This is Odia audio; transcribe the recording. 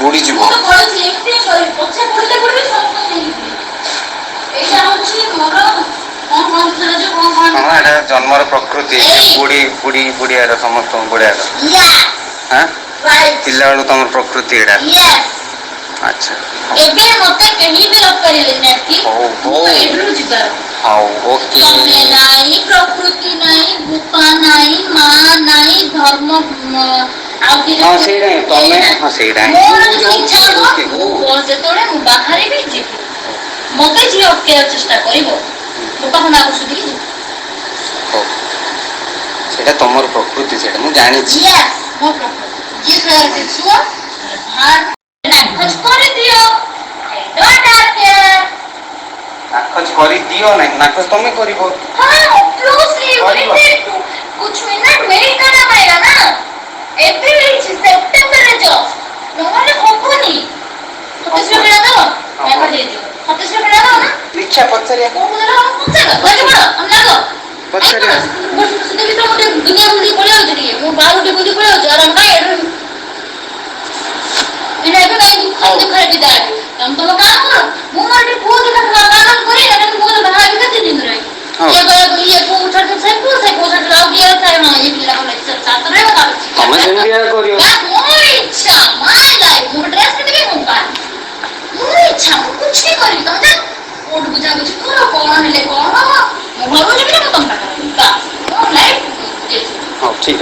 ବୁଡ଼ିଯିବ। ମୁଁ ତ ପଳଉଛି, ଏମିତି କରିବି, ପଛେ ବୁଡ଼ିଲେ ବୁଡ଼ିବି, ସମସ୍ତଙ୍କୁ ନେଇକି ବୁଡ଼ିବି। ଏଇଟା ହଉଛି ମୋର କଣ କହନ୍ତି ସେଟା ଯୋଉ କଣ କହନ୍ତି? ହଁ, ଏଟା ଜନ୍ମର ପ୍ରକୃତି। ଏଇ। ବୁଡ଼ି ବୁଡ଼ି ବୁଡ଼ିବାର, ସମସ୍ତଙ୍କୁ ବୁଡ଼ିବାର। Yes, ହଁ। right. ପିଲାବେଳୁ ତମର ପ୍ରକୃତି ଏଇଟା। Yes. ଆଚ୍ଛା, ହଉ। ଏବେ ମତେ କେହି ବି ରଖିପାରିବେନି ଆସି। ହଉ। ମୁଁ ହଉ। ଏଇଠୁ ଯିବାର। ହଉ, ଓକେ। ତମେ ନାଇଁ, ପ୍ରକୃତି ନାଇଁ, ବୋପା ନାଇଁ, ମା ନାଇଁ, ଧର୍ମ ଆଉ କି ହଁ, ସେଇଟା ହିଁ ତମେ, ହଁ, ସେଇଟା ହିଁ। ମୋର ଯଦି ଇଚ୍ଛା ହବ, ଓକେ। ମୁଁ ଯେତେବେଳେ ମୁଁ ବାହାରିବି, ଯିବି। ମତେ ଯିଏ ଅଟକେଇବାକୁ ଚେଷ୍ଟା କରିବ, ବୋପା ଖଣ୍ଡେ ଆଗକୁ ସୁଧିକି ଯିବି। ହଉ, ସେଇଟା ତମର ପ୍ରକୃତି, ସେଇଟା ମୁଁ ଜାଣିଛି। Yes, ମୋ ପ୍ରକୃତି। ଯିଏ ଶୋଇବାର ଅଛି ଶୁଅ, ବାହାର ନାଖଚ କରିଦିଅ। I don't have care. ନାଖଚ କରିଦିଅ ନାହିଁ, ନାଖଚ ତମେ କରିବ। हाँ, ऑब्वियसली। କରିବ। कुछ मिनट वेट करना पड़ेगा ना। ଏବେ ହେଇଛି ସେପ୍ଟେମ୍ବରରେ ଜଷ୍ଟ, ନହେଲେ ହବନି। 27ରେ କିଣା ଦବ, ପେପର ଦେଇଦିଅ। 27ରେ କିଣା ଦବ ନା? ଦେଖିବା, ପଚାରିବା। କୋଉଠୁ ଦେଲେ ହବ? ପଚାର, କହିଲେ କଣ ଆମେ ଲାଗ ପଚାରିବା। ସେତେ ଭିତରେ ମୁଁ ଟିକେ ଦୁନିଆ ବୁଲିକି ପଳେଇ ଆଉଛି, ଟିକେ ମୁଁ ବାହାରୁ ଟିକେ ବୁଲିକି ପଳେଇ ଆଉଛି ଆରାମ। କାଇଁ ଏଠୁ ଏଇଟା ଏବେ କାଇଁ ଦୁଃଖ ଦୁଃଖରେ ବିଦାୟ? ତମେ ତମ କାମ କର, ମୁଁ ମୋର ଏଠି ପୁଅ ଦେଖା କାମ କରି। ଏଟା ମୁଁ ବାହା ହେବି କେତେ ଦିନ ରହି? ହଉ। ଇଏ କହିବ, ଇଏ ପୁଅ ଛାଡିଦେଲେ ସେ ପୁଅ, ସେ ପୁଅ ଛାଡିଦେଲେ ଆଉ କିଏ ଥାଏ। ହଁ, ଇଏ ପିଲା ଭଲ ହେଇଛି, ଶାଶୁ ରହିବ ତାପରେ। ତମେ ସେମିତି ଏକା କରିବ। ନା, ମୋ ଇଚ୍ଛା, ମାଇ ଲାଇଫ। ମୁଁ ଡ୍ରେସ୍ ପିନ୍ଧିବି, ମୁଁ ବାହା, ମୋ ଇଚ୍ଛା, ମୁଁ କିଛି କରିବି। ତମେ ଯା କୋଉଠି ବୁଝାବୁଝି କର, କଣ ହେଲେ କଣ ହବ। ମୁଁ ଘରକୁ ଯିବି ନା, ମୁଁ ତମ ପାଖରେ ରହିବି, ବାସ୍। ମୋ ଲାଇଫ। ହଉ, ଠିକ ଅଛି।